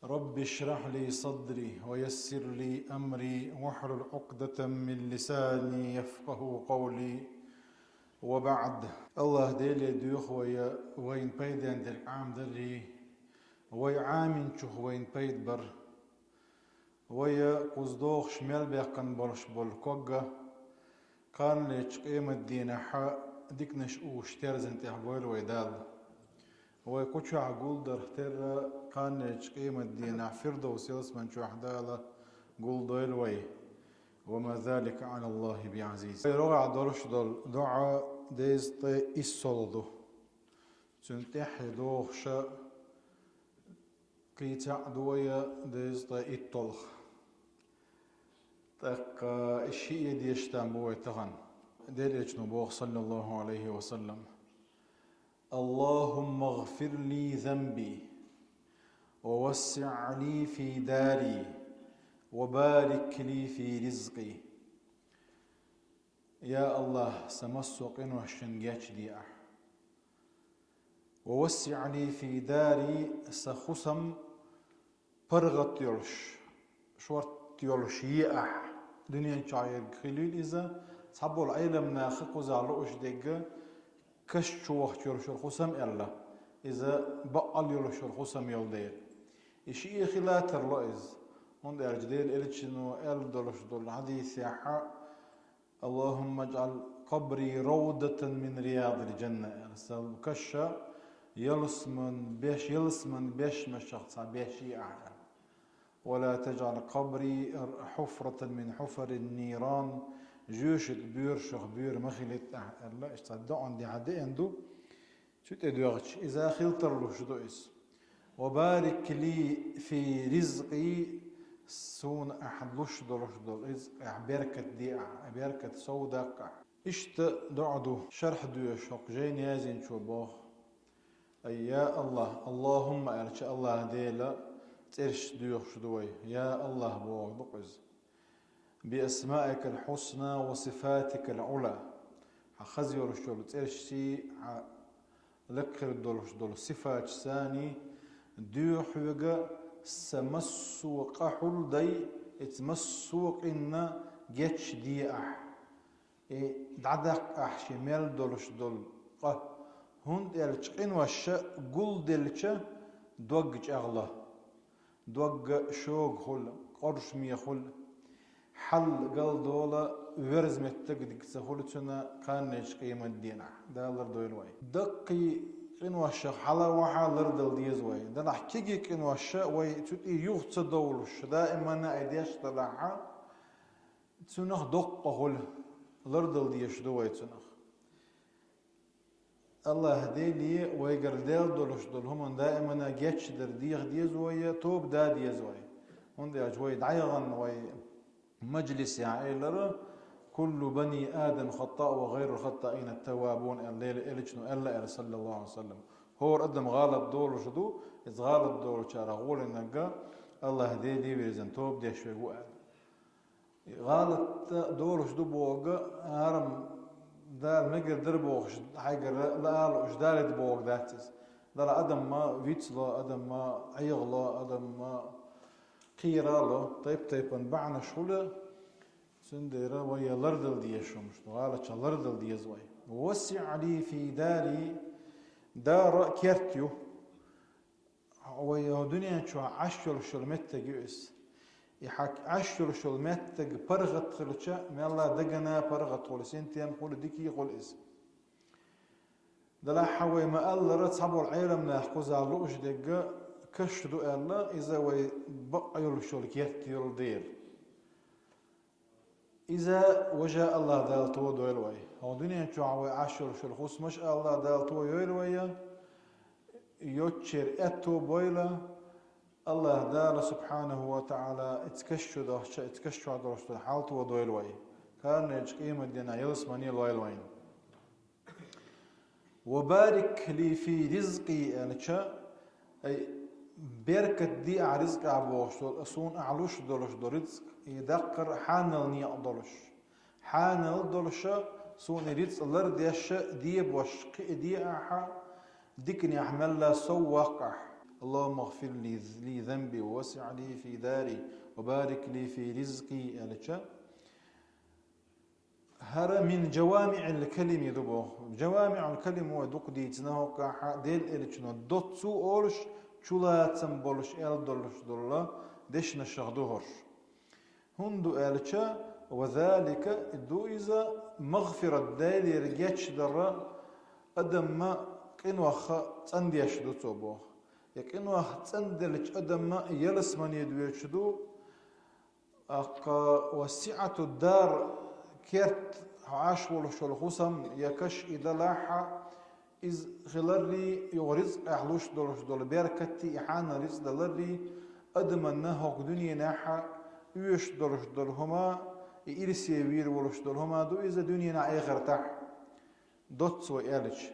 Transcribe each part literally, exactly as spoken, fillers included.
رب اشرح لي صدري ويسر لي أمري واحلل عقدة من لساني يفقهوا قولي. وبعد. АллахӀ Деле доьху вай, вайна пайден дерг Ӏамадаррий, вай Ӏаминчух вайна пайда бар. Вай кхуза дохуш мел баьккхина болуш болу ког а, кханалерчу къематдийнахь диканаш уьш терзина тӀехь бойла вай Дала. Вай кху чохь гулдарх терра кханалерчу къематдийнахь Фирдовс ялсаман чохь Дала гулдойла вай. وما ذلك على الله بعزيز. Вай рогӀехь долуш долу доӀа дезткъе иссолгӀа ду. Цуьнан тӀаьхье дохуша кхин цхьаъ ду вай дезткъе иттолгӀа. ТӀаккха шиъ дезаш там бу вай тахана. Делан Элчано боху, саллаллаху Ӏалайхи ва саллам: اللهم اغفر لي ذنبي ووسع لي في داري وبارك لي في رزقي. Я АллахӀ, сан массо а къиношна гечде ахь. ووسع لي في داري, сан хӀусам паргӀат йолуш, шорта йолуш е ахь. Дуьнен чохь ерг хилийла иза, цхьаболу Ӏеламнаха кхузахь лууш дерг каш чу вахча йолуш йолу хӀусам аьлла, иза баккъал йолуш йолу хӀусам йолу дела. И шиъ хила тарло иза, хӀунда аьлча Делан Элчано аьлла долуш долу хьадисехь: اللهم اجعل قبري روضة من رياض الجنة, аьлла, сан каш ялсаман беш, ялсаман бешмашах цхьа беш е ахь, аьлла. ولا تجعل قبري حفرة من حفر النيران, жоьжахатин боьршах боьра ма хилийта ахь, аьлла. Иштта цхьа доӀанна тӀехь деана ду. Цу тӀе доьгӀча, иза хила тарлуш ду иза. وبارك لي في رزقي, суна ахь луш долуш долу ризкъехь беркат де ахь, беркат сов даккха ахь. Иштта доӀа ду, шархь доьшу хӀокху жайна яздинчо боху: ай, я АллахӀ, اللهم аьлча, АллахӀ Делан цӀерашца доьхуш ду вай, я АллахӀ бохург ду-кх иза. بأسمائك الحسنى وصفاتك العلى. Хьан хаза йолуш йолу цӀерашций, хьан лекха хир долуш долу сифаташцаний доьху хьоьга сан массо а къа хьулдай, иза массо а къинна гечде ахь. И дӀадаккха ахь шен мел долуш долу къа, хӀунда аьлча къиноша гулделча дог чӀагӀло. Дог шога хуьлу, къоршаме хуьлу, хьал галдолу, верза меттиг дика ца хуьлу цуьнан кханнечу къематдийнахь. Дала лардойла вай. Даккхий къиношах хьала а вахьа лардала деза вай. Делахь кегий къиноша вай цу тӀе юха ца довлуш, даимана а деш далахьа, цунах доккха хуьлу, лардала дезаш ду вай цунах. АллахӀ Деле вайгара лелла долуш долу хӀуманна даимана гечдар деха деза вай, тоба да деза вай. ХӀунда аьлча вай дӀаяханна вай мажлисехь элира: «كل بني آدم خطاء وخير الخطائين التوابون», аьлла, Делан Элчано аьлла аьлла, саллаллаху Ӏалайхи ва саллам. ХӀора адам гӀалат долуш ду, иза гӀалат долучарах гӀолинарг АллахӀ Деле вирзина тоба деш верг ву аьлла. ГӀалат долуш ду бохург, хӀара-м Дала мегар дара бохуш, хьайгара лаа лууш далийта бохург дац иза. Дала адам ма вицло, адам ма Ӏехало, адам ма кхерало, тайп-тайпана бахьанаш хуьлу, цундела вай лардала дезаш хӀумаш ду, гӀалатех лардала деза вай. وسع لي في داري, дара керт ю. Вай хӀокху дуьнен чохь Ӏаш йолуш йолу меттиг ю иза. И хьан Ӏаш йолуш йолу меттиг паргӀат хилча, мелла дагана паргӀат хуьлу, синтем хуьлу, дика хуьлу иза. Делахь хьан вай ма-аллара, цхьаболу Ӏеламнах кхузахь лууш дерг каш ду аьлла, иза вай бакъ йолуш йолу керт йолу дела. Иза важа АллахӀ Дала тодойла вай. ХӀокху дуьнен чохь вай Ӏаш йолуш йолу хӀусамаш АллахӀ Дала тойойла вай, йоцучеран аьтто бойла. АллахӀ Дала, субхьанаху ва таӀала, иза каш чу дахча, иза каш чохь долуш долу хьал тодойла вай. Кханнечу къематдийнахь ялсамане лойла вайна. «وبارك لي في رزقي», аьлча, ай, беркат де ахь ризкъехь бохуш долу, суна ахь луш долуш долу ризкъ, и даккхар хьанал некъ долуш, хьанал долуша, суна и ризкъ лардеша дебош кхиа де ахьа, диканехь мелла сов ваккха ахь. اللهم اغفر لي ذنبي ووسع لي في داري وبارك لي في رزقي аьлча, хӀара мин жавамиӀил калими ду боху. ЖавамиӀул калим вай дукха дийцина хӀокхахьа, Делан Элчано доцца олуш, чулацам болуш аьлла долуш долу дешнашах ду хӀорш. ХӀунда аьлча, ва залика, ду иза, магъфират, Делера гечдар, адаман къинойх цӀандеш ду цо боху. И къинойх цӀанделлачу адаман ялсамане доьжуш ду, аккха, ва сиӀату дар, керт, хьо Ӏаш волуш йолу хӀусам я каш и далахьа, иза хиларрий, юха рицкъехь луш долуш долу беркатти, и хьанал рицкъ даларрий, адаманна хӀокху дуьненахьа оьшуш долуш долу хӀума, и ирсе вийр волуш долу хӀума ду иза дуьненахь, эхартахь, доцца вай аьлча.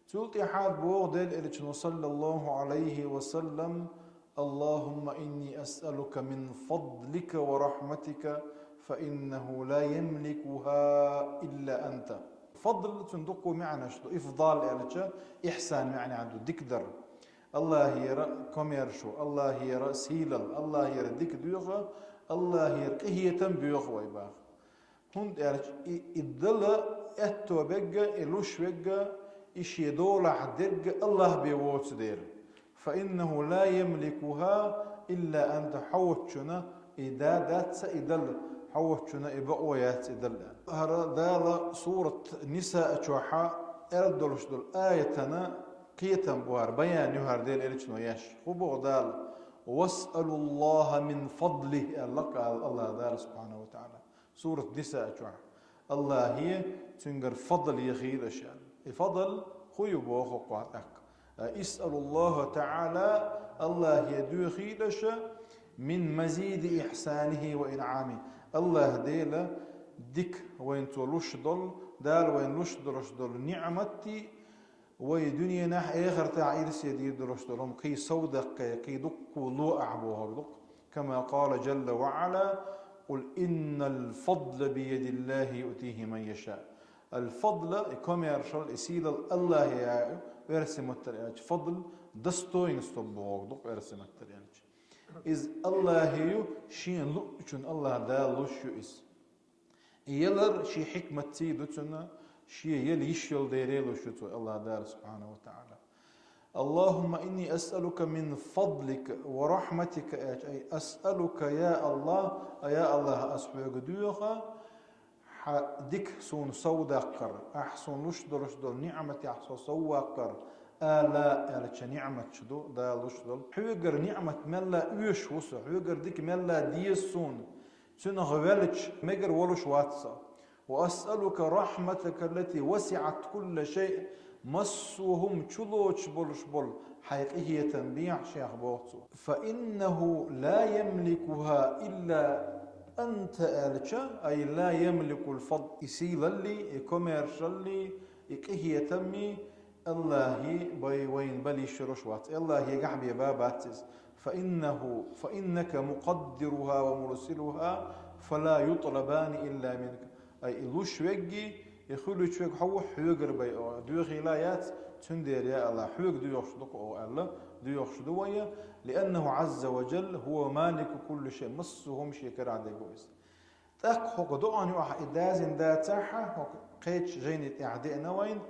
Цул тӀаьхьа боху Делан Элчано, саллаллаху Ӏалайхи ва саллам: «اللهم إني أسألك من فضلك ورحمتك فإنه لا يملكها إلا أنت». Фадл, цуьнан дуккха маьӀнаш ду. Ифдал аьлча, ихсан маьӀна ду, дика дар. Аллахьера комаьршо, Аллахьера сийлалла, Аллахьера дика доьху, Аллахьера къинхетам боьху вай боху. ХӀунда аьлча и, и дала аьтто берг, и луш верг, и шен долахь дерг Аллахь бен воцу дела. «فإنه لا يملكها إلا أنت», хьо воцчунна и да дац и дала, хьо воцчунна и бакъо яц и дала. ХӀара Дала сурат Нисаъ чохьа аьлла долуш долу аятана кхетам бу хӀара, баян ю хӀара Делан Элчано еш. ХӀун боху Дала: «واسألوا الله من فضله», аьлла Аллахь Дала субхьанаху ва таӀала. Сурат Нисаъ чохь: «Аллахье, цуьнгара фадл яхийла аша». И фадл хӀун ю боху кхо тӀаккха? «اسألوا الله تعالى», Аллахье доьхийла аша, «من مزيد إحسانه وإنعامه». Аллахь Дела дика вайна цо луш долу, Дала вайна луш долуш долу ниӀматти, вай дуьненахь, эхартахь ирсе дийр долуш долу хӀума кхин совдаккха, кхин дуккха ло ахь бохург ду-кх. «كما قال جل وعلا: قل إن الفضل بيد الله يؤتيه من يشاء». Ал-фадла, и комаьршалла, и сийлалла Аллахье яу, оьрсийн маттара аьлча, фадл, достоинство бохург ду-кх оьрсийн маттара аьлча. Иза Аллахье ю, шена луъучунна Аллахь Дала луш ю иза. И ялар шен хьикматций ду цуьнан, шен яла йиш йолу дела луш ю цо Аллахь Дала субхьанаху ва таӀала. «اللهم إني أسألك من فضلك ورحمتك», аьлча, ай, «أسألك, я Аллахь, а, я Аллахь, ас хьоьга доьху, хьан дика суна совдаккхар, ахь суна луш долуш долу ниӀматех со совваккхар», ала аьлча, ниӀматаш ду Дала луш долу. Хьоьгара ниӀмат мелла оьшуш ву со, хьоьгара дика мелла деза суна. Цуьнах велча, мегар волуш вац со. «وأسألك رحمتك التي وسعت كل شيء», массо а хӀума чулоцуш болуш болу хьайн къинхетам бехьа шех боху цо. «فإنه لا يملكها إلا أنت», аьлча, ай, «لا يملك الفضل», и сийлаллий, и комаьршаллий, и къинхетаммий, Аллахье бай вайна бала йиш йолуш вац. Аллахьегахь бен бан бац иза. «فإنه، فإنك مقدرها ومرسلها، فلا يطلبان إلا منك». Ай, и луш верг, и хуьлуьйтуш верг хьо ву, хьоьгара бай оха доьхийла яц, цундела, я Аллахь, хьоьга доьхуш ду-кх оха аьлла, доьхуш ду вай, «لأنه عز وجل هو مالك كل شيء», массо а хӀума шен карахь дерг ву иза. ТӀаккха хӀокху доӀана юкъахь и дазийна дацахь, хӀокху кхечу жайни тӀехь деана вайна: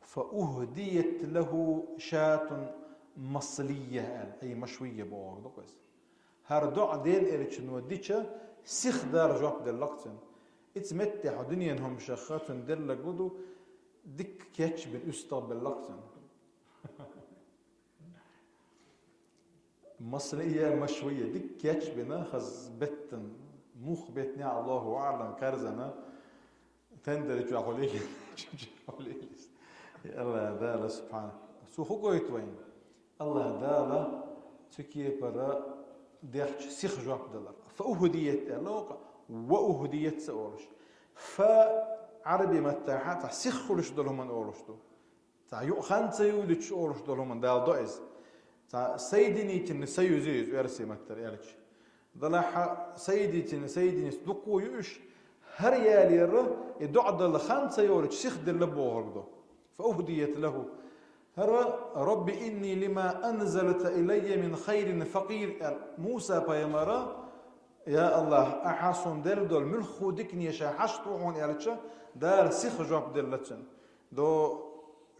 «فأهديت له شاة مصلية», аьлла, ай, машвийя бохург ду-кх иза. ХӀара доӀа Делан Элчано дича, сиха Дала жоп делла-кх цуьнан. Иза меттехь хьо дуьненан хӀуманашха цунна делларг хӀун ду, дика кечбина уьстагӀ белла-кх цуьнан. Маслия, машвия, дика кечбина, хаза беттан, муха беттанехь, Аллаху аӀлам, карзана, тендер чохь хуьлийла, чу чохь хуьлийла. Аллах Дала субхьана. Цо хӀун гойту вайна? Аллах Дала цу кепара дехча сиха жоп далар. Фа ухудият аьлла вокху, ва ухудият ца олуш. Фа Ӏараби маттахь цхьа сиха хуьлуш долу хӀуманна олуш ду. Цхьа юкъа хан ца юьллучу олуш долу хӀуманна Дала до иза. Цхьа соединительный союз ю иза оьрсийн маттара аьлча. Далахьа соединительный соединиться дуккха ю уьш, хӀара ялера и доӀа дала хан ца йолучу сиха делла бохург ду. Фа ухдият лаху. ХӀара: «Рабби инни лима анзалта илайя мин хайрин факъир», — аьлла Муса пайхамара: «Я Аллахь, ахьа суна делла долу муьлхху дикане ша хьашт ву хьуна», — аьлча, Дала сиха жоп делла цуьнан. До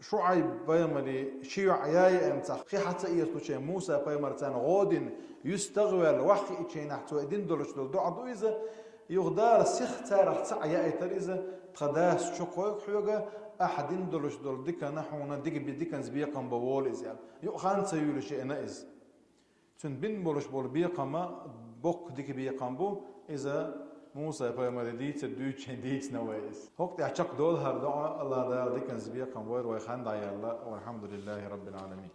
ШуӀайб пайхамаре ши йоӀ яй аьнна цхьа хи хьа ца эцалучу Муса пайхамар царна гӀо дина, юьстагӀваьлла, ваха хиъчийнахь цо и дина долуш долу доӀа ду иза, юха Дала сиха царах цхьаъ яийтара иза: «Тхан дас чу кхойгу хьоьга, ахьа дина долуш долу дикана хьуна дика би-, диканца бекхам бан волу иза», — аьлла. Юкъа хан ца юьйлуш еана иза. Цуьнан бина болуш болу бекхама боккха дика бекхам бу, иза Муса пайхамаре дийцар дуьйцучийн дийцина вай иза. ХӀокху тӀехь чекхдолу хӀара доӀа, Алла Дала диканца бекхам бойла вай хан дӀаяьлла. Валхьамдулиллахи Раббил Ӏаламин.